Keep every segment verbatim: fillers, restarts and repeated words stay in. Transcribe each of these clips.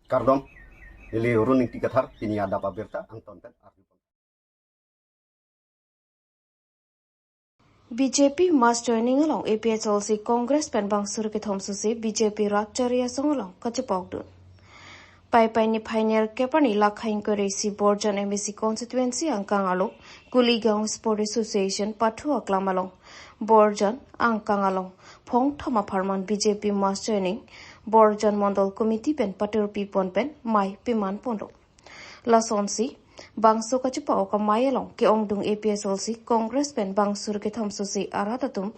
Kardom, neli Run Ingti Kathar, pini adap abirta angton pen arju. B J P mass joining along A P H L C Congress pen bang suri kethom susi B J P Rat Chari Asong along kachepokdun. Paipai niphai nerkep arni lakhai ingkoi ra isi Borjan M A C constituency angkang arlo Kuligaon Sport Association pathu aklam along Borjan angkang along phongthom apharman B J P mass joining Borjan Mondol Committee pen paturpi pon pen mei peman ponlo. Lasonsi bangso kachepa-ok amei along ke-ongdung A P H L C Congress pen bang suri kethom susi arat atum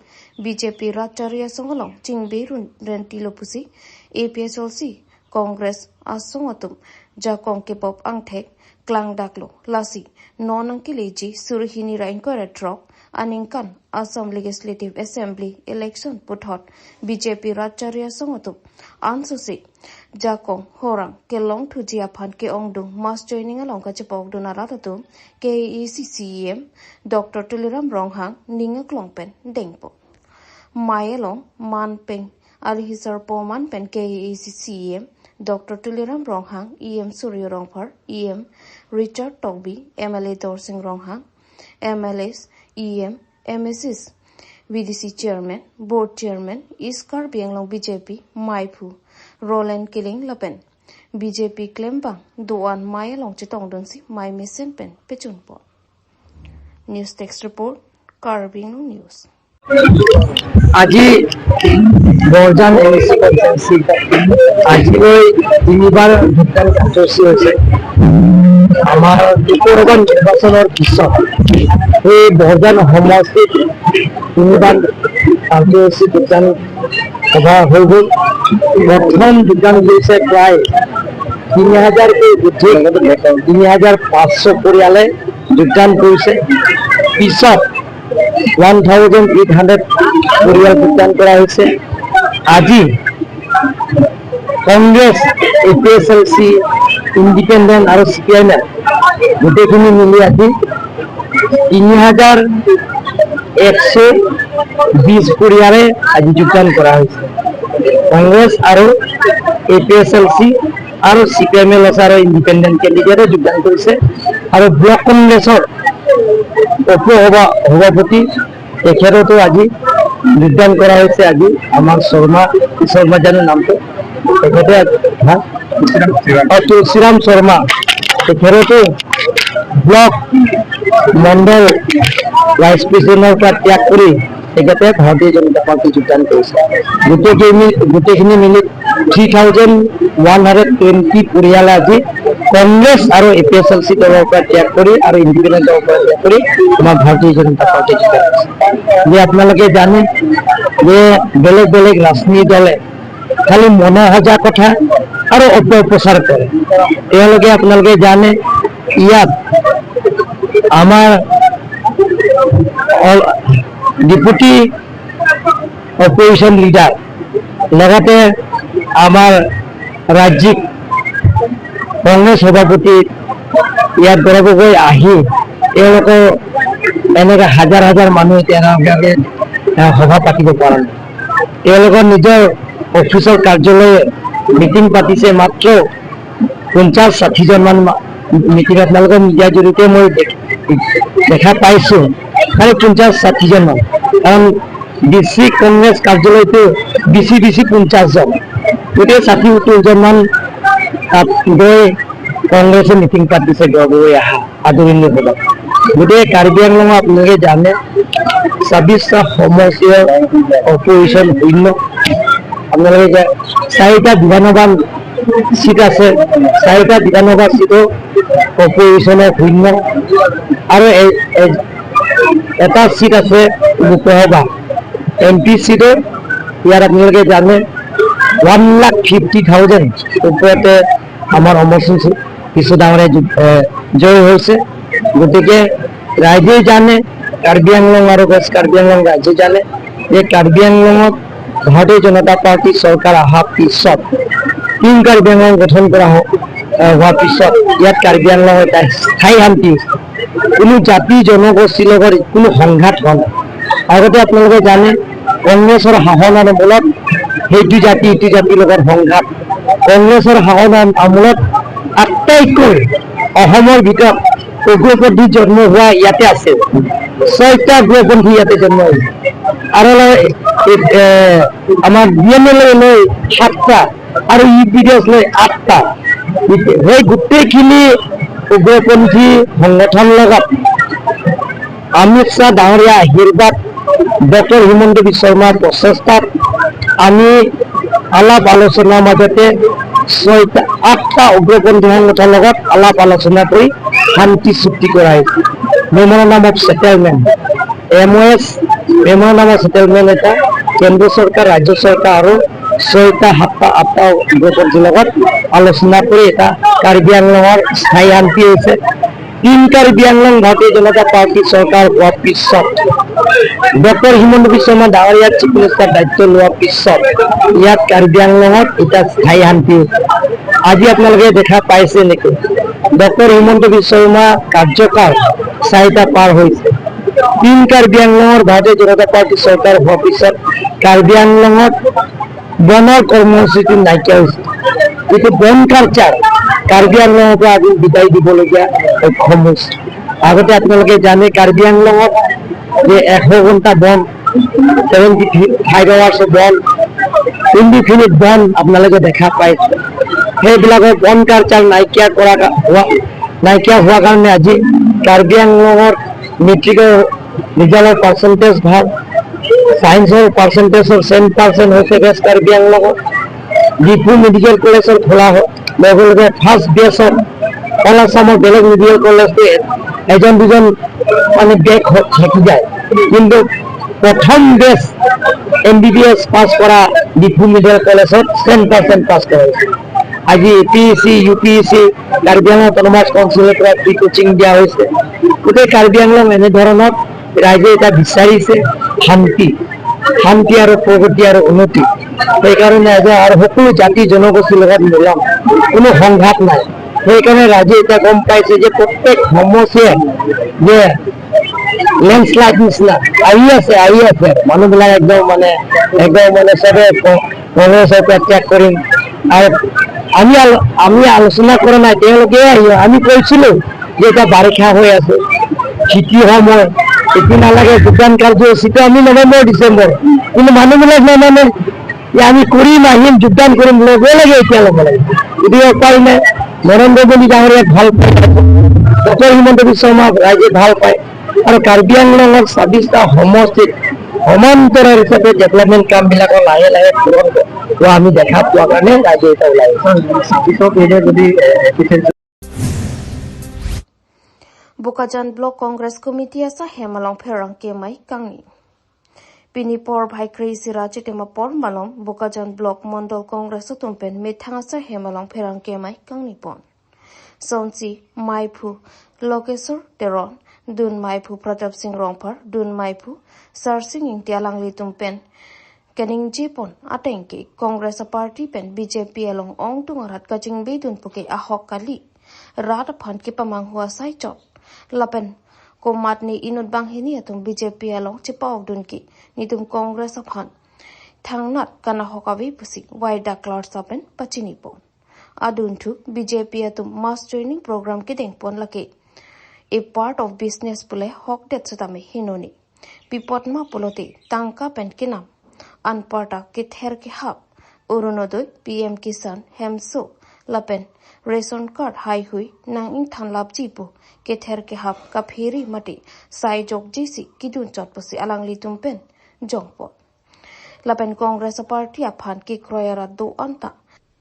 B J P Rat Chari Asong along chingbe run rentilo pusi A P H L C Congress asong atum jakong kepop angthek klangdaklo. Lasi non nangkeleji suri hini ra ingkoi ra throk aningkan Assam Legislative Assembly election puthot B J P Rat Chari Asong atum ansusi jakong horang kelongthuji aphan ke-ongdung mass joining along kachepokdun arat atum K A A C C E M Doctor Tuliram Ronghang ning aklong pen dengpo. Mei along man peng ari hisar poman pen K A A C C E M Doctor Tuliram Ronghang, E M Surjya Rongphar, E M Richard Tokbi, M L A Dorsing Ronghang, M L As, E M, M A Cs, V D C Chairman, Board Chairman, East Karbi Anglong B J P meiphu Roland Killing lapen B J P klembang do-an mei along chetongdunsi mei mesen pen pechunpo. News Desk Report, Karbi Anglong News. আজি Borjan M A চি কনষ্টিটুৱেঞ্চি আজিলৈ তিনিবাৰ ভোটদান কাৰ্যসূচী হৈছে। আমাৰ লোকসভা নিৰ্বাচনৰ পিছত এই বৰজান সমষ্টিত তিনিবাৰ কাৰ্যসূচী ভোটদান সভা হৈ গ'ল। প্ৰথম ভোটদান কৰিছে প্ৰায় তিনি হাজাৰতকৈ অধিক, তিনি হাজাৰ পাঁচশ পৰিয়ালে যোগদান কৰিছে। পিছত ওৱান থাউজেণ্ড এইট হাণ্ড্ৰেড পৰিয়াল যোগদান কৰা হৈছে। আজি Congress, A P H L C, independent আৰু চি পি আই এম গোটেইখিনি মিলি আজি তিনি হাজাৰ এশ বিশ পৰিয়ালে আজি যোগদান কৰা হৈছে। কংগ্ৰেছ আৰু এ পি এইচ এল চি আৰু C P I M L আছে আৰু ইণ্ডিপেণ্ডেণ্ট কেণ্ডিডেটে যোগদান কৰিছে। আৰু ব্লক কংগ্ৰেছৰ উপ সভা-, সভাপতি তেখেততো আজি যোগদান কৰা হৈছে। আজি আমাৰ শৰ্মা, শৰ্মা জানো নামটো? তেখেতে, হা? অ, তুলসীৰাম শৰ্মা। তেখেততো ব্লক মণ্ডল ভাইচ প্ৰেচিডেণ্টৰ পৰা ত্যাগ কৰি তেখেতে ভাৰতীয় জনতা পাৰ্টি যোগদান কৰিছে। গোটেইখিনি, গোটেইখিনি মিলি three thousand one hundred twenty পৰিয়ালে আজি কংগ্ৰেছ আৰু এ পি এইচ এল চি দলৰ পৰা ত্যাগ কৰি আৰু ইণ্ডিপেণ্ডেণ্ট দলৰ পৰা ত্যাগ কৰি আমাৰ ভাৰতীয় জনতা পাৰ্টি যোগদান কৰিছে। যে আপোনালোকে জানে যে বেলেগ বেলেগ ৰাজনীতি দলে খালি মনৰ সজা কথা আৰু অপপ্ৰচাৰ কৰে। তেওঁলোকে, আপোনালোকে জানে, ইয়াত আমাৰ অল-, ডেপুটি অপজিশ্যন লিডাৰ, লগতে আমাৰ ৰাজ্যিক কংগ্ৰেছ সভাপতি ইয়াত গৌৰৱ গগৈ আহি তেওঁলোকৰ এনেকে হাজাৰ হাজাৰ মানুহ এতিয়া তেওঁলোকে, এ, সভা পাতিব পৰা নাই। তেওঁলোকৰ নিজৰ অফিচৰ কাৰ্যালয়ে মিটিং পাতিছে, মাত্ৰ পঞ্চাশ ষাঠিজন মান মা-, মিটিং আপোনালোকৰ মিডিয়াৰ জৰিয়তে মই দেখ-, দেখা পাইছো, খালি পঞ্চাশ ষাঠিজন মান। কাৰণ ডিষ্ট্ৰিক্ট কংগ্ৰেছ কাৰ্যালয়তো বেছি বেছি পঞ্চাশজন, গতিকে ষাঠি সত্তৰজন মান তাত গৈ কংগ্ৰেছে মিটিং পাতিছে, গৈ আহা আদৰণীয় সভাত। গতিকে কাৰ্বি আংলঙত আপোনালোকে জানে, ছাব্বিশটা সমষ্টিৰ অপজিশ্যন শূন্য। আপোনালোকে যে চাৰিটা বিধানসভা চিট আছে, চাৰিটা বিধানসভা চিটো অপজিশ্যনৰ শূন্য। আৰু এ-, এ-, এটা চিট আছে লোকসভা এম পি চিটো, ইয়াত আপোনালোকে জানে ওৱান লাখ ফিফটি থাউজেণ্ড ওপৰতে আমাৰ অমৰ সিং কিছু ডাঙৰে, এ, জয় হৈছে। গতিকে ৰাইজে জানে, কাৰ্বি আংলং আৰু ৱেষ্ট কাৰ্বি আংলং ৰাইজে জানে যে কাৰ্বি আংলঙত ভাৰতীয় জনতা পাৰ্টি চৰকাৰ অহাৰ পিছত, নিউ কাৰ্বি আংলং গঠন কৰা হ-, এ, হোৱাৰ পিছত ইয়াত কাৰ্বি আংলং এটা স্থায়ী শান্তি হৈছে। কোনো জাতি জনগোষ্ঠীৰ লগত কোনো সংঘাত হোৱা নাই। আগতে আপোনালোকে জানে, কংগ্ৰেছৰ শাসনৰ মূলত সেইটো জাতি ইটো জাতিৰ লগত সংঘাত কংগ্ৰেছৰ শাসনৰ আমোলত আটাইতকৈ অসমৰ ভিতৰত উগ্ৰপন্থী জন্ম হোৱা ইয়াতে আছে। ছয়টা উগ্ৰপন্থী ইয়াতে জন্ম হৈছে। আৰু এই, এ, আমাৰ বি এন এল এ লৈ সাতটা আৰু ইউ পি ডি এফ লৈ আঠটা। সেই গোটেইখিনি উগ্ৰপন্থী সংগঠন লগত অমিত শ্বাহ ডাঙৰীয়া আশীৰ্বাদ, ডক্টৰ হিমন্ত বিশ্ব শৰ্মাৰ প্ৰচেষ্টাত আমি আলাপ আলোচনাৰ মাজতে ছয়টা, আঠটা উগ্ৰপন্থী সংগঠনৰ লগত আলাপ আলোচনা কৰি শান্তি চুক্তি কৰা হৈছে। Memorandum of settlement, M O' S, memorandum of settlement এটা কেন্দ্ৰ চৰকাৰ, ৰাজ্য চৰকাৰ আৰু ছয়টা, সাতটা, আঠটা উগ্ৰপন্থীৰ লগত আলোচনা কৰি এটা কাৰ্বি আংলঙৰ স্থায়ী শান্তি হৈছে। টিম কাৰ্বি আংলং ভাৰতীয় জনতা পাৰ্টি চৰকাৰ হোৱাৰ পিছত, ডক্টৰ হিমন্ত বিশ্ব শৰ্মা ডাঙৰীয়া চিফ মিনিষ্টাৰ দায়িত্ব লোৱাৰ পিছত ইয়াত কাৰ্বি আংলঙত এতিয়া স্থায়ী শান্তি। আজি আপোনালোকে দেখা পাইছে নেকি, ডক্টৰ হিমন্ত বিশ্ব শৰ্মা কাৰ্যকাল চাৰিটা পাৰ হৈছে। টিম কাৰ্বি আংলঙৰ ভাৰতীয় জনতা পাৰ্টি চৰকাৰ হোৱাৰ পিছত কাৰ্বি আংলঙত বনৰ কৰ্মসূচীটো নাইকিয়া হৈছে। এইটো বন কালচাৰ কাৰ্বি আংলঙৰ পৰা আজি বিদায় দিবলগীয়া সক্ষম হৈছে। আগতে আপোনালোকে জানে, কাৰ্বি আংলঙত যে এশ ঘণ্টা বন, ছেভেণ্টি ফাইভ আৱাৰ্ছ বন, ইনডিফিনিট বন আপোনালোকে দেখা পাইছে। সেইবিলাকৰ বন কালচাৰ নাইকিয়া কৰা কা-, হোৱা, নাইকিয়া হোৱাৰ কাৰণে আজি কাৰ্বি আংলঙৰ মেট্ৰিকৰ ৰিজাল্টৰ পাৰ্চেণ্টেজ ভাল, ছায়েন্সৰ পাৰ্চেণ্টেজৰ চেম পাৰ্চেণ্ট হৈছে ৱেষ্ট কাৰ্বি আংলঙত। ডিফু মেডিকেল কলেজৰ খোলা হয়, লগে লগে ফাৰ্ষ্ট বেচত অল আছামৰ বেলেগ মেডিকেল কলেজতে এজন দুজন মানে বেক হ-, থাকি যায়, কিন্তু প্ৰথম batch M B B S pass কৰা ডিফু মেডিকেল কলেজত চেম পাৰ্চেণ্ট পাছ কৰা হৈছে। আজি A P S C, U P S C, Karbi Anglong autonomous কাউন্সিলৰ পৰা ফ্ৰী কোচিং দিয়া হৈছে। গোটেই কাৰ্বি আংলং এনেধৰণৰ ৰাইজে এতিয়া বিচাৰিছে শান্তি, শান্তি আৰু প্ৰগতি আৰু উন্নতি। সেইকাৰণে আজি আৰু সকলো জাতি জনগোষ্ঠীৰ লগত মিলন, কোনো সংঘাত নাই। সেইকাৰণে ৰাইজে এতিয়া গম পাইছে যে প্ৰত্যেক সমস্যাই যে লেণ্ডশ্লাইড নিচিনা আহি আছে, আহি আছে। মানুহবিলাক একদম মানে, একদম মানে চবে ক-, কংগ্ৰেছৰ পৰা ত্যাগ কৰিম। আৰু আমি আলো-, আমি আলোচনা কৰা নাই, তেওঁলোকে আহিব। আমি কৈছিলো যে এতিয়া বাৰিষা হৈ আছে, খেতি সময়, খেতি নালাগে, যোগদান কাৰ্যসূচীটো আমি নৱেম্বৰ, ডিচেম্বৰ, কিন্তু মানুহবিলাক নামানে যে আমি কৰিম, আহিম, যোগদান কৰিম, লগে লগে এতিয়া ল'ব লাগে। গতিকে উপায় নাই, নৰেন্দ্ৰ মোদী ডাঙৰীয়াক ভাল পায়, ডক্টৰ হিমন্ত বিশ্ব শৰ্মাক ৰাইজে ভাল পায়। আৰু কাৰ্বি আংলঙৰ ছাব্বিছটা সমষ্টিত সমান্তৰাল হিচাপে ডেভেলপমেণ্ট কামবিলাকৰ লাহে লাহে পূৰণ হোৱা আমি দেখা পোৱা কাৰণে ৰাইজে এতিয়া ওলাই আহিছে। ছাব্বিছৰ পিনে যদি, A, A P C L C Bokajan Block Congress Committee asai hem along pherangke amei kangni. Pini porphai kre-isi ra chitim apor malom Bokajan Block Mondol Congress atum pen methang asai hem along pherangke amei kangni pon. Sonsi maiphu Lokeswar Teron, dun maiphu Pratap Singh Rongphar, dun maiphu Sarsing Ingti alanglitum pen kaningje pon ateng ke Congress aparty pen B J P along ongdung arat kachingbe dun pu ke ahok kali. Rat aphan kepamanghu asai chot. Lapen komatne inut banghini atum B J P along chepa-ok dun ke netum Congress aphan thangnat kanahok ave pusi Y Daklar lapen pachini pon. Adunthu B J P atum mass joining program kedeng pon lake a part of business pule hokdet setame hinoni. Pi apot ma pulote tangka pen kenam, anparta kether kehap, Orunodoi, P M Kisan, hemso, lapen ration card haihui nang-ingthan lapji pu kether kehap kaphere mate sai jokjesi kedun chot pusi alanglitum pen jong pon. Lapen Congress aparty aphan kekroi arat do-an ta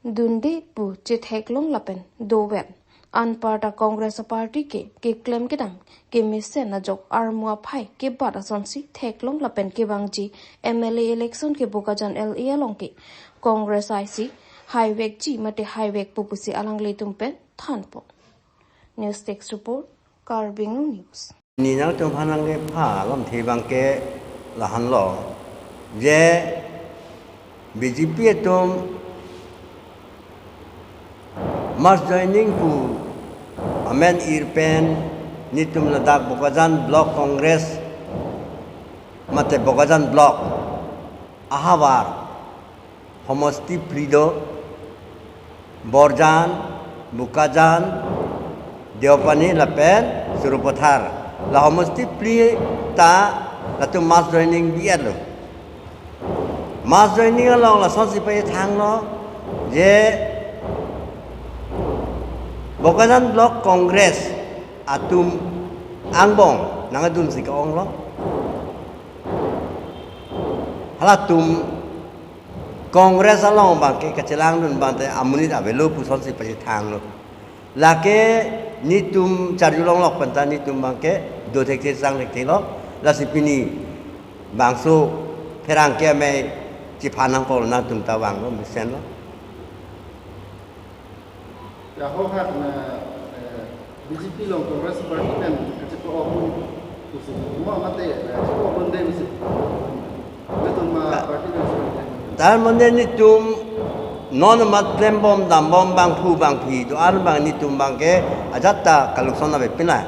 dunde pu chetheklong lapen dovet. Anparta Congress aparty ke keklem kedam kemesen ajok armu aphai kebat asonsi theklong lapen kevangji M L A election ke Bokajan L A along ke Congress aisi haivekji mate haivekpo pusi alanglitum pen than pon. News Desk Report, Karbi Anglong News. Ni nangtum aphan nangkepha alamthe abang ke lahenlo, je B J P atum mass joining pu amen ir pen netum ladak Bokajan Block Congress mate Bokajan Block ahavar homosti phli do, Borjan, Bokajan, Deopani lapen Sarupathar. La homosti phli ta latum mass joining bi-etlo. Mass joining along lasonsi pachethanglo je Bokajan Block Congress atum angbong nangdunsi ke-onglo. Halatum Congress along abangke kachelangdun abangte amonit avelo pusonsi pachethanglo. Lake netum charjulonglok penta netum abangke do thekthe sang thekthelo. Lasi pini bangso pherangke amei chephan nangkok nangtum ta vanglo mesenlo. Ya, ho hat na, eh, B J P along Congress Party pen kachepa-ok pusi. Mo mate, eh, chepa-ok bonde pusi. Netum ma party pen si. Tar mane netum non amat klembom dambom bangphu bangphi do-an abang netum abangke ajat ta kalukson ave pinai.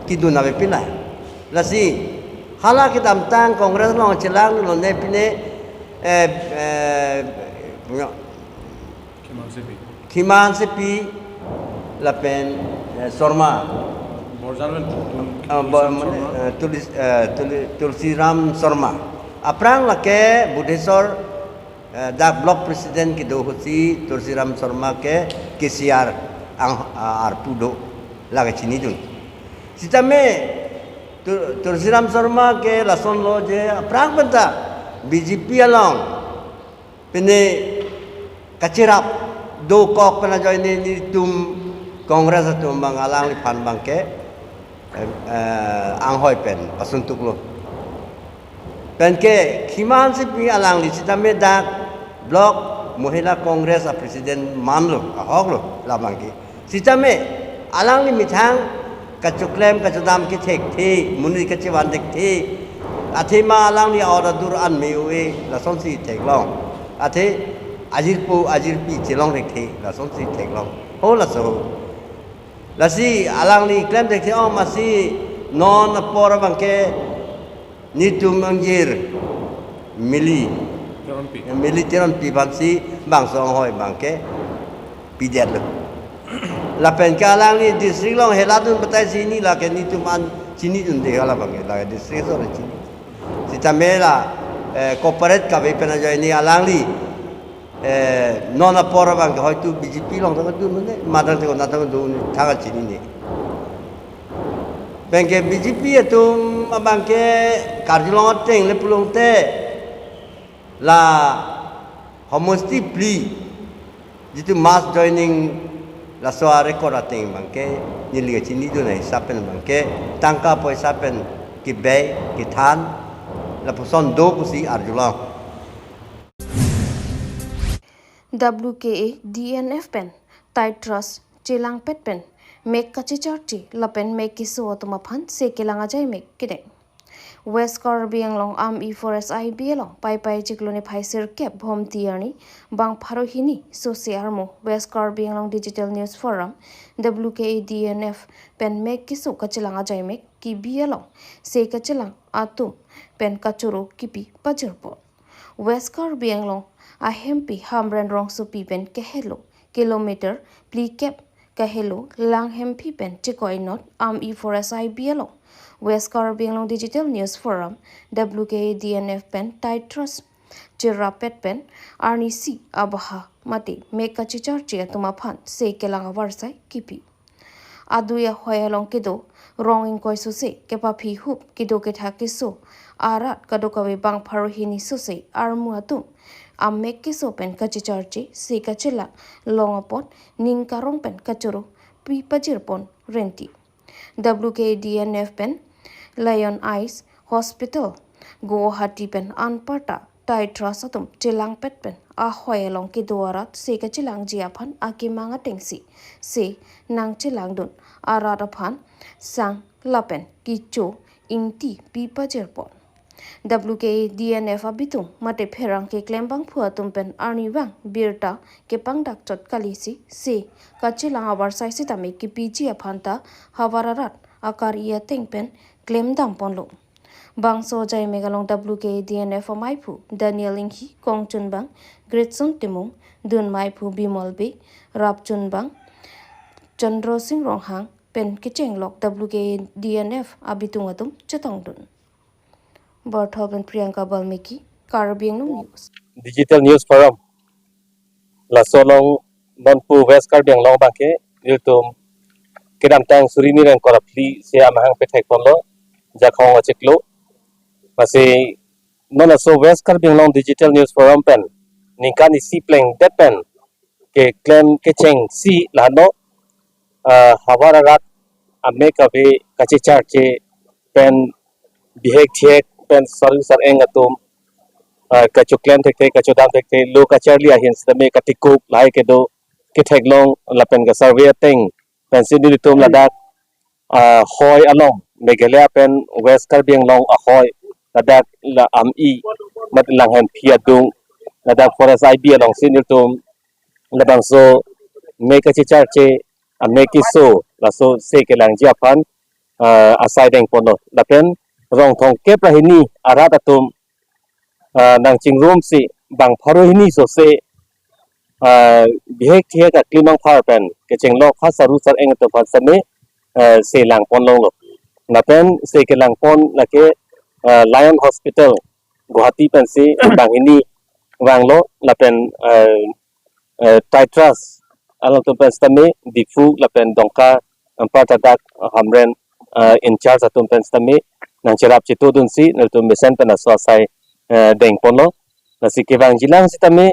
Kedun ave pinai. Lasi hala kedamtang Congress along chelanglo ne pine, eh, eh, Khiman Sipi. Khiman Sipi lapen, eh, Sarma. Borjan pen Tul-, Ah, Tul-, bo-, Tulsiram mane, Sarma. Eh, Tulis-, eh, Tuli-, Tulsiram Sarma. Aphrang lake Budheswar, eh, dak block president kedo ahutsi Tulsiram Sarma ke K C R ang, ah, arpu do lake chinidun. Sitame Tu-, Tulsiram Sarma ke lasonlo je aphrang penta B J P along pine kacherap dokok pen ajoine netum Congress atum abang alangliphan abangke, eh, eh, anghoi pen pasuntuklo. Penke Khiman Sipi alangli sitame dak Block Mahila Congress a president manlo, ahoklo labangke. Sitame alangli methang kachoklem kachodam kethekthe, monit kachevan thekthe. Athema alangli order dur an me-o-e lasonsi theklong. Athe ajirpo ajirpi chelong thekthe lasonsi theklong. Ho laso. Lasi alangli klem thekthe-ong amatsi non apor abangke netum angjir Mili. Teronpi. Mili Teronpi aphansi bangso anghoi abangke pidetlo. Lapen ke alangli district along heladun batai chini lake netum an chinidunde hala abangke lake district so chini. Sitame la, eh, corporate kave pen ajoine alangli, eh, non apor abangke hoitu B J P along tangdun ne, madang tangdun tangdun thang chinine. Penke B J P atum abangke karjulong ateng le pulote la homosti phli jitu mass joining laso a-record ateng abangke neli kachinidun ahisap pen abangke tangka poisa pen kebei kethan lapuson do pusi arjulong. W K A D N F pen tai trust chelangpet pen mek kachecharche lapen mek keso atum aphan se kelang ajai mek kedeng. West Karbi Anglong Armed Forces I B along Paipai chiklo niphai sirkep Bhomti arni bang pharo hini sose armu West Karbi Anglong Digital News Forum, W K A D N F, pen mek keso kachelang ajai mek kebi along se kachelang atum pen kachoro kepi pajirpo. West Karbi Anglong ahempi Hamren rongsopi pen kehelo kilometer phlikep kahelo Langhemphi pen chekoi not Armed Forces I B along West Karbi Anglong Digital News Forum, W K A D N F, pen tai trust cherapet pen arnisi abaha mate mek kachecharche atum aphan se kelang avarsai kepi. Adui ahoi along kedo rong ingkoi sose kepaphi hup kedo ketha keso arat kadokave bang pharo hini sose armu atum amek keso pen kachecharche se kachelang long apot ning karong pen kachoro pi pajirpon renti. W K D N F pen Lion Eyes Hospital Guwahati pen anparta tai trust atum chelangpet pen ahoi along kedo arat se kachelangji aphan akemang atengsi se nangchelangdun arat aphan sang lapen kecho ingti pi pajirpon. W K D N F abitung mate pherangke klembangphu atum pen arnivang birta kepangdakchot kalisi se kachelang avarsai sitame kepiji aphan ta havar arat akar-i ateng pen klemdamponlo. Bangso ajaimek along W K A D N F amaiphu Daniel Inghi, kongchunbang Gretson Timung, dunmaiphu Bimol Bey, rapchunbang Chandra Singh Ronghang pen kechenglok W K A D N F abitung atum chetongdun. Borthol pen Priyanka Balmiki, Karbi Anglong News. Digital News Forum. Laso along nonpu West Karbi Anglong abangke nelitum kedamtang suri ni reng korapli si amahang pethek ponlo, Jakhong achiklo. Lasi non laso West Karbi Anglong Digital News Forum pen ningkan isi plengdet pen keklem kechengsi lahano, ah, havar arat amek ave kachecharche pen bihek thihek pen sarui sareng atum, ah, kachoklem thekthe, kachodam thekthe, lo kacharli ahin sitame katikuk lahai kedo, ketheklong lapen ka-survey ateng pensi nelitum ladak, ah, hoi along Meghalaya pen West Karbi Anglong ahoi ladak la ami mat Langhemphi adung ladak Forest I B alongsi nelitum labangso me kachecharche ame keso laso se kelangji aphan, ah, asai deng ponlo. Lapen rong thomkep ra hini arat atum, ah, nangchingrumsi bang pharo hini sose, ah, bihek thihek aklimang phar pen kechenglok ha sarui sareng atum aphan sitame, ah, se lang ponlonglo. Lapen se kelang pon lake, ah, Lion Hospital Guwahati pensi bang hini vanglo lapen, ah, eh, Titras alangtum pen sitame Diphu lapen Dongka anparta dak Hamren, eh, in charge atum pen sitame nangcherap chetodunsi nelitum mesen pen laso asai, eh, deng ponlo. Lasi kevangjilang sitame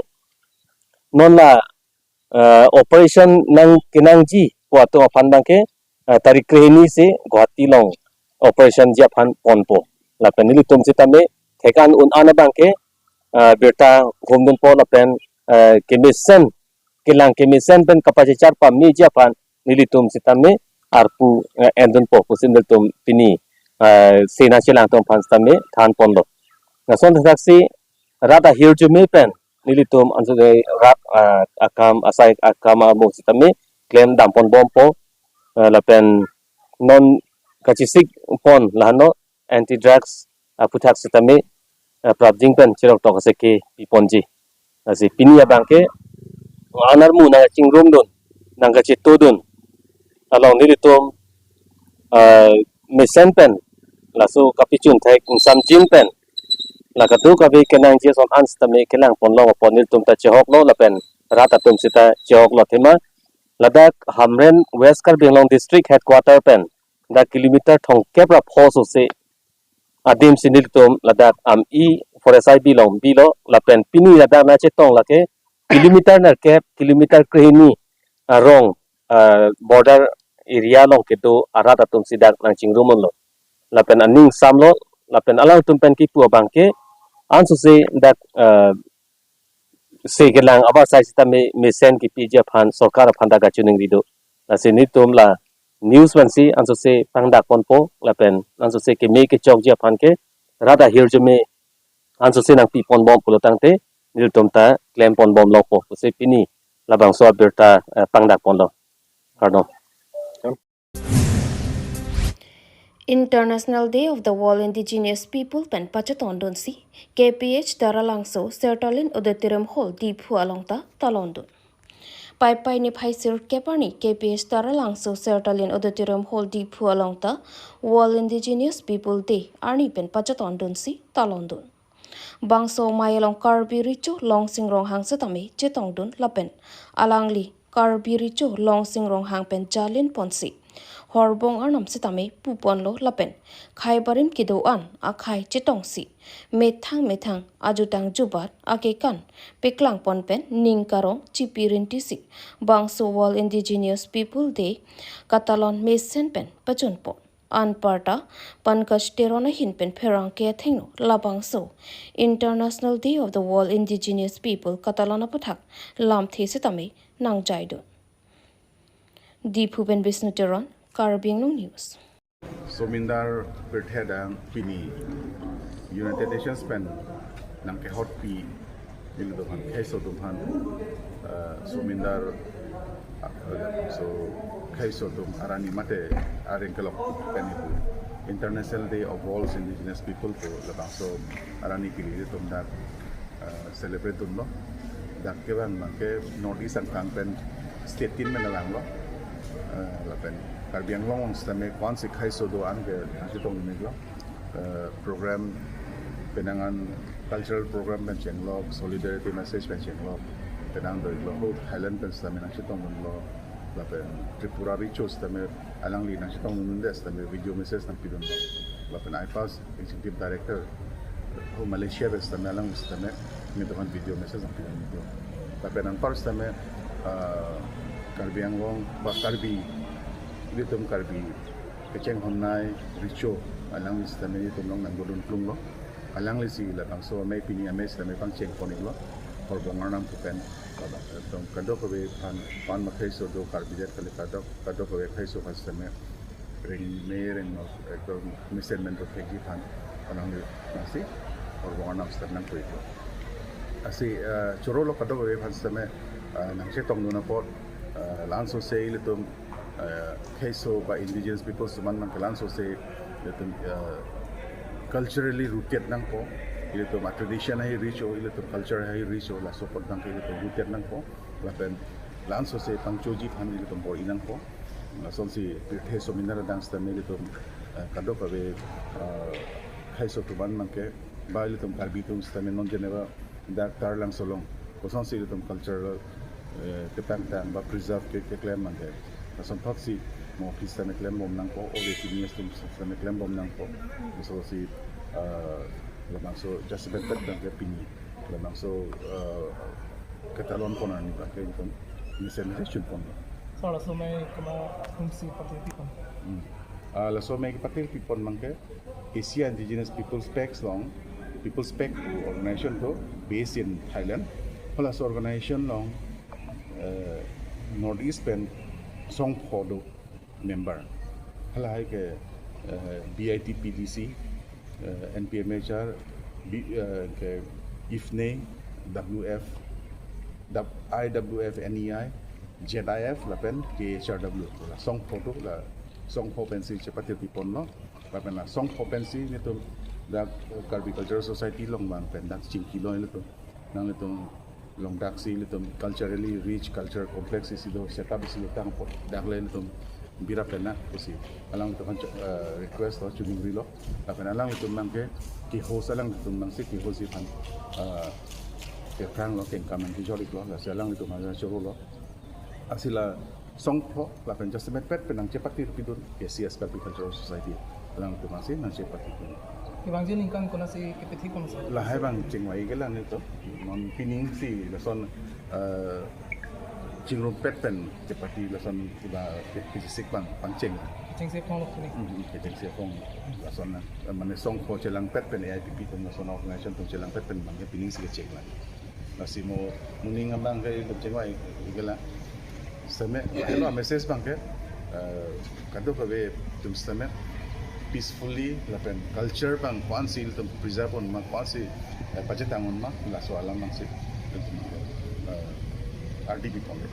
non la, eh, operation nang kenangji pu atum aphan abangke, eh, tarik krehini si Guwahati along operation ji aphan ponpo. Lapen nelitum sitame thek-an un-an abangke, eh, birta humdunpo lapen, eh, kemesen, kelang kemesen pen kapachechar pameji aphan nelitum sitame arpu, eh, endunpo pusi nelitum pini, eh, sena chelang atum aphan sitame than ponlo. Lason thaksi rat ahirjume pen nelitum ansu rat, ah, akam asai akam amo sitame klem dam ponbompo, ah, lapen non kachesik pon lahano anti drugs aputhak sitame, ah, prapjin pen cherok tok aseke pi ponji. Lasi pini abangke anermu nangchingrumdun, nangkachetodun along nelitum, ah, mesen pen laso kapachun thek ingsamjin pen la kadokave kenangji ason an sitame kelang ponlong apot nelitum ta chehoklo lapen rat atum sita chehoklo athema ladak Hamren West Karbi Anglong District Headquarter pen dak kilometer thomkep ra pho sose adim si nelitum ladak ami Forest I B along bilo lapen pini ladak nangchetong lake kilometer nerkep, kilometer krehini arong, ah, border area along kedo arat atum si dak nangchingrum unlo. Lapen aning samlo, lapen alangtum pen kipu abangke ansose dak, ah, se kelang avarsai sitame mesen kipiji aphan sorkar aphan dak kachiningri do. Lasi nelitum la news pensi ansose pangdak ponpo lapen ansose keme kechokji aphan ke rat ahirjume ansose nangpi ponbom pulo tangte nelitum ta klem ponbomlongpo pusi pini labangso abirta, eh, pangdak ponlo. Kardom. International Day of the World Indigenous People pen pachetongdunsi K P H Taralangso Sertalin Auditorium Hall Diphu along ta talondun. Paipai niphai sirkep arni K P H Taralangso Sertalin Auditorium Hall Diphu along ta World Indigenous People Day arni pen pachetongdunsi talondun. Bangso amei along Karbi Recho Longsing Ronghang setame chetongdun lapen alangli Karbi Recho Longsing Ronghang pen jalin ponsi horbong arnam setame puponlo lapen khei barim kedo-an akhei chetongsi methang methang ajutang jubat akekan peklang pon pen ning karong chipi rintisi bangso World Indigenous People Day katalon mesen pen pachunpon. Anparta Pankaj Teron ahin pen pherangke athengno labangso International Day of the World Indigenous People katalon aputhak lamthe setame nangjaidun. Diphu pen Bishnu Teron, Karbi Anglong News. Somindar pirthe adang pini United Nations pen nangkehotpi nelitum aphan kheiso atum aphan, eh, somindar, eh, so kheiso atum arani mate areng kelok pen ipu International Day of World's Indigenous People pu labangso arani kiri tum dak, eh, celebrate dunlo. Dak kevang abangke North East angkang pen state tin pen vanglo. Eh, lapen Karbi Anglong along sitame ko-ansi khaiso do-an ke nangchetongdun-iklo. Eh, program penang an cultural program pen chenglok, solidarity message pen chenglok, penang do-iklo. Ho Thailand pen sitame nangchetongdunlo. Lapen Tripura Recho sitame alangli nangchetongdunde sitame video message nangpidunlo. Lapen IPAS executive director ho Malaysia pen sitame alang sitame nangtum aphan video message nangpidunlo. Lapen anpar sitame, ah, Karbi Anglong ba Karbi, ilitum Karbi kecheng honnai Recho alangli sitame ilitum along nangdodun plunglo. Alanglisi labangso amei, pini amei sitame pangcheng pon-iklo. Horbong Arnam pu pen. Labang, ekdom kadokave aphan, pan makhaiso do Karbi det kali, kadok, kadokave khaiso aphan sitame rengme rengno, ekdom mesen men ro thekji aphan alangli nangsi Horbong Arnam sitame nangpu-iklo. Lasi, eh, chorolo kadokave aphan sitame, eh, nangchetongdun apot, eh, la-an sose ilitum, eh, khaiso ba indigenous peoples atum aphan abangke la-an sose ilitum, eh, culturally rooted nangpo, ilitum a-tradition hai rich o, ilitum culture hai rich o, laso apot abangke ilitum rooted nangpo, lapen la-an sose pangchoji aphan ilitum bor-i nangpo. Lasonsi pirthe sominar adang sitame ilitum, eh, kadokave, eh, khaiso atum aphan abangke, ba ilitum Karbi atum sitame non Geneva dak Taralangso along kosonsi ilitum cultural, eh, kepangtang ba preserve ke, keklem abangke. Lason thotsi mo office sitame klembom nangpo, ove pini atum sitame klembom nangpo. Lasonsi, eh, labangso jasemet pet abangke pini labangso, eh, ketalon pon arni abangke ilitum mesen mesen chun ponlo. So, laso amei komat atumsi patirpi pon? Hmm. Ah, laso amei kepatirpi pon abangke Asia Indigenous Peoples Pact along, Peoples Pact organization do based in Thailand. Halaso organization along, eh, North East pen songpho do member. Halahai ke, eh, B I T P D C, eh, N P M H R, B-, eh, ke IFNEI, W F, dap-, I W F N E I, Z I F, lapen K H R W. La songpho do, la songpho pensi chepatirpi ponlo. Lapen la songpho pensi nelitum dak Karbi Cultural Society along abang pen dak chingkilo nelitum. Nanglitum along daksi ilitum culturally rich culture complex isi do, setup isi do tangpo, dak le ilitum birap lena pusi alangtum aphan, eh, request lo, choningrilo. Lapen alangtum abangke ke-host, alangtum abangsi ke-host aphan, eh, kekranglo, kengkam nangkejor-iklo, lasi alangtum aphan chorolo. Lasi la songpho lapen jasemet pet pen nangchepatirpidun ke C S Karbi Cultural Society alangtum aphansi nangchepatirpidun. Kevangji aningkan konatsi kepethek pon, sir? Lahai abang chingvai ke lang nelitum. Non pining si lason, eh, chingrumpet pen chepati lason iba ke-, kechesik abang pangcheng. Chengse phong lo pini. Hmm, kechengse phong lason na. Eh, mane songpho chelangpet pen A I P P atum lason organization atum chelangpet pen abangke pining si kecheng lang. Lasi mo moning abangke ilitum chingvai ke lang. Sitame, hello, message abangke, eh, kadokave atum sitame peacefully lapen culture abang ko-ansi ilitum preserve un ma, ko-ansi, eh, pachetang un ma, laso alam abangsi ilitum, eh, R D P ponle.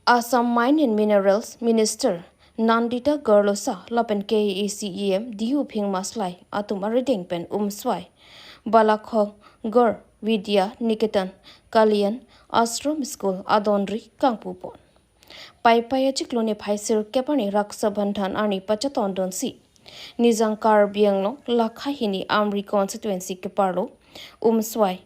Assam Mine and Minerals Minister Nandita Gorlosa lapen K A A C E M D U Phingmaslai atum arideng pen Umswai Balakhongor Vidya Niketan Kalyan Ashram School adonri kangpu pon. Paipai achiklo niphai sirkep arni Raksha Bandhan arni pachetongdunsi Nijang Karbi Anglong lakha hini Amri constituency keparlo Umswai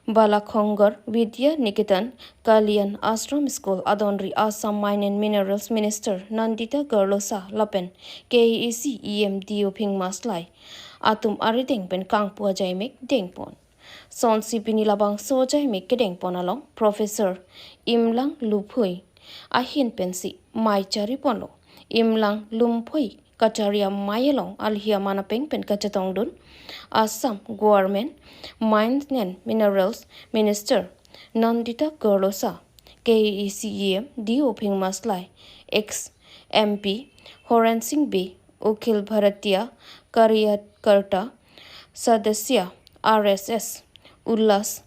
Balakhongor Vidya Niketan Kalyan Ashram School adonri Assam Mine and Minerals Minister Nandita Gorlosa lapen K A A C E M D U Phingmaslai atum arideng pen kangpu ajaimek dengpon. Sonsi pini labangso ajaimek kedengpon along Professor Imlang Luphui ahin pensi mei chari ponlo. Imlang Luphui kachari amei along alhi aman apeng pen kachetongdun Assam Government Mines and Minerals Minister Nandita Gorlosa, K A A C E M D U Phingmaslai, ex M P Horen Sing Bey, Akhil Bharatiya Karyakarta Sadasya R S S Ullas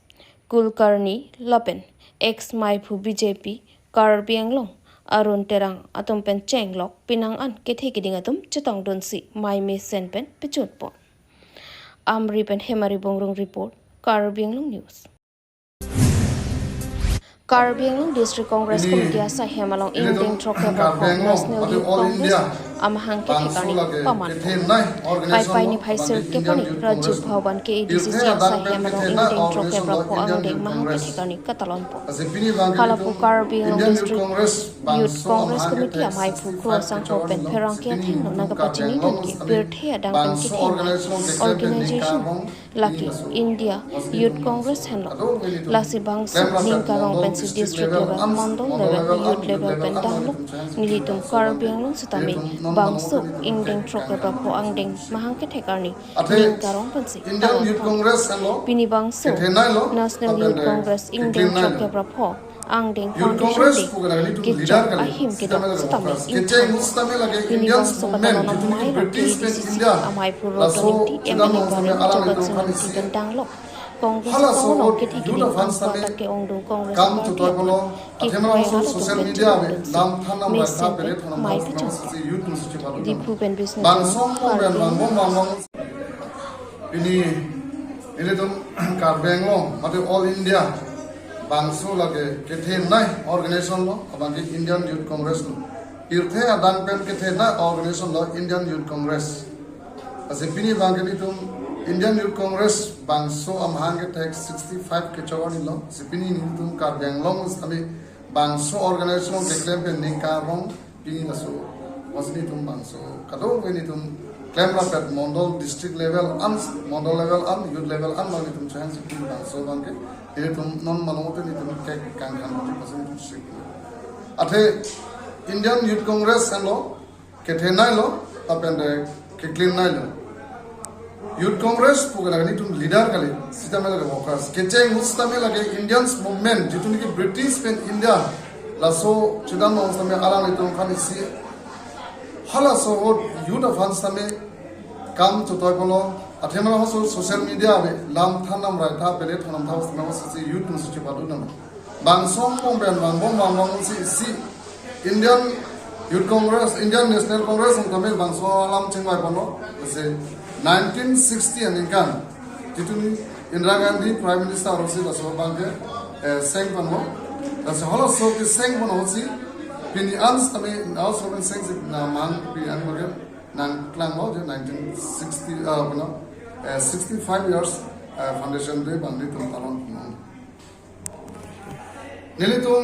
Kulkarni lapen ex Maiphu B J P Karbi Anglong Arun Terang atum pen chenglok penang an kethe keding atum chetongdunsi mei mesen pen pechunpon. Amri pen Hemari Bongrung report, Karbi Anglong News. Karbi Anglong District Congress Committee asai hem along ingdeng throkkep ra pho National Youth Congress amahang kethek arni paman. Paipai niphai sirkep arni Rajiv Bhawan K A D C C asai hem along ingdeng throkkep ra pho angdeng mahang kethek arni katalonpo. Halapu Karbi Anglong District Youth Congress Committee amei aphu Kro Sangho pen pherangke athengno nangkapachinidun ke pirthe adang pen kethenei organization lake India Youth Congress henlo. Lasi bangso ning karong pensi district level, mondol level, youth level pen danglok nelitum Karbi Anglong sitame bangso ingdeng throkkep ra pho angdeng mahang kethek arni ning karong pensi danglok. Pini bangso National Youth Congress ingdeng throkkep ra pho angdeng foundation day kejok ahim kedok sitame ingthang. Pini bangso katalon amei ra K A D C C amei aphu Rotoningti, M L A Karen Jobat Singh Ingti pen danglok. Congress akong along kethe keding angko atak ke-ongdung Congress party aphan kekroi rat atum pen chetongdunsi mesen pen mei pechunpon. Diphu pen Bisnu Teron, Karbi Anglong. Pini nelitum Karbi Anglong mate All India bangso lake kethenei organization lo, abangke Indian Youth Congress lo. Pirthe adang pen kethenei organization lo Indian Youth Congress. Lasi pini abangke nelitum Indian Youth Congress bangso amahang kethek sixty-five kechok arni lo. Lasi pini nelitum Karbi Anglong sitame bangso organization keklem pen ning karong pini laso. Lasi nelitum bangso kadokave nelitum klem rapet mondol, district level an, mondol level an, youth level an, nelitum chehangsi pini bangso abangke nelitum non malom te nelitum kekangkang pini bangso nelitum sik. Athe Indian Youth Congress henlo, kethenei lo, lapen te keklemnei lo. Youth Congress pu ke nelitum leader kali, sitame lake workers. Kecheng ahut sitame lake Indians movement, jitu niki British pen India laso chedamnang sitame alanglitum aphan isi halaso ahut youth aphan sitame kam chotoi ponlo, athema laso social media ave, lam than nam rai tha, pele than nam tha, sitame laso si youth atum si chepadun nang. Bangso angbong pen, angbong angbong angbong si isi Indian Youth Congress, Indian National Congress, ang kami bangso alam chingvai ponlo. Lasi nineteen sixty aningkan, jitu ni Indira Gandhi Prime Minister ahut si laso abangke, eh, seng ponlo. Lasi halaso keseng pon ahut si pini an sitame, halaso keseng si nangmang pini an abangke nangklanglo je nineteen sixty, eh, puna, eh, sixty-five years, eh, foundation day abang nelitum palon ponlo. Nelitum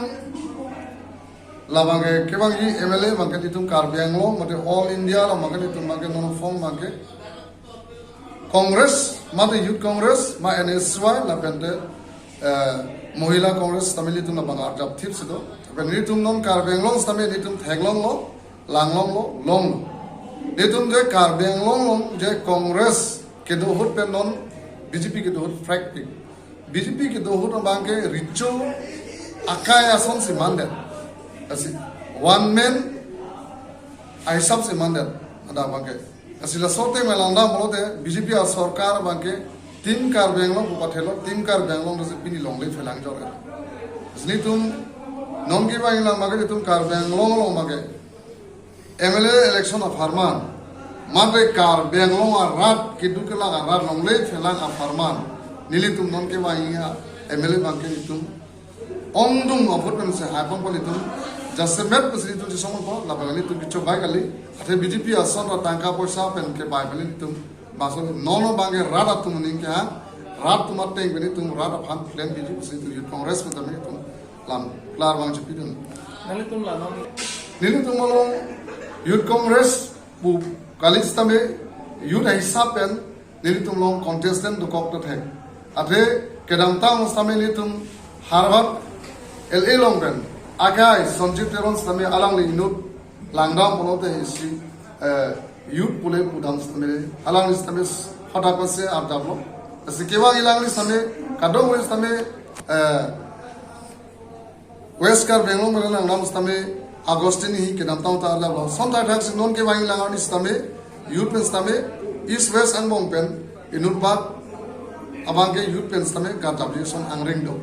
labangke kevangji M L A abangke nelitum Karbi Anglong mate All India labangke nelitum abangke non aphong abangke Congress mate Youth Congress ma N S Y lapen te, eh, Mohila Congress sitame nelitum labang arjap thip si do. Lapen nelitum non Karbi Anglong sitame nelitum theklonglo, langlonglo, longlo. Nelitum je Karbi Anglong along je Congress kedo ahut pen non B J P kedo ahut prekpik. B J P kedo ahut abangke recho akai ason si mandet. Lasi one man ahisap si mandet. Ada abangke. Lasi laso ateng langdam pulote B J P asorkar abangke Team Karbi Anglong pu pathelo, Team Karbi Anglong dosi pini longle phelang jor. Lasi nelitum non kevang lang abangke nelitum Karbi Anglong along abangke M L A election apharman, mate Karbi Anglong arat, keduk kelak arat longle phelang apharman, nelitum non kevang M L A abangke nelitum ongdung avote pen se hai pon pon nelitum jasemet pen si nelitum chesong pon, labang nelitum kechobai kali, athe B J P ason ra tangka poisa pen kebai pen nelitum bangso non abangke rat atum aning kehang, rat atum ateng pen nelitum rat aphan plan B J P si nelitum Youth Congress pen tame nelitum lam klar abang chepidun. Nelitum la non. Nelitum along Youth Congress pu kali sitame youth ahisap pen nelitum along contestant dokok ta thek. Athe kedamtang sitame nelitum Harvard L A along pen akai Sanjit Teron sitame alangli inut langdam pulote isi, eh, youth pule pudam sitame alangli sitame phadak pase arjaplo. Lasi kevang alangli sitame kadokave sitame, eh, West Karbi Anglong pen langdam sitame Augustine hi kedamtang ta arjaplo. Sonthai thak si non kevang lang arni sitame youth pen sitame East West angbong pen inut bak abangke youth pen sitame garjap ason angring do.